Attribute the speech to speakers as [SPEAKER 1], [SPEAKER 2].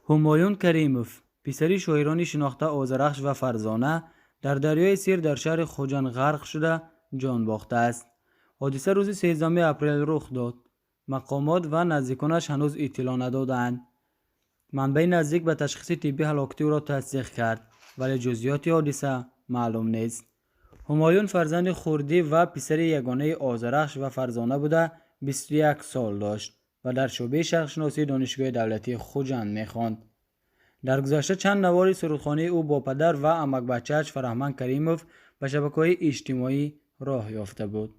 [SPEAKER 1] Ҳумоюн Каримов, писари шоирони шинохта Озарахш ва Фарзона, дар дарёи Сир дар шаҳри Хуҷанд ғарқ шуда ҷон бохтааст. Ҳодиса рӯзи 13 апрел рух дод. Мақомот ва наздиконаш ҳанӯз иттилоъ надодаанд. Манбаи наздик ба ташхиси тиббӣ ҳалокати ӯро тасдиқ кард, вале ҷузъиёти ҳодиса маълум нест. Ҳумоюн фарзанди хурдӣ ва писари ягонаи Озарахш ва Фарзона буда, 21 сол дошт ва дар шӯъбаи шарқшиносии Донишгоҳи давлатии Хуҷанд мехонд. Дар гузашта чанд навори сурудхонии ӯ бо падар ва амакбачааш Фараҳманд Каримов ба шабакаҳои иҷтимоӣ роҳ ёфта буд.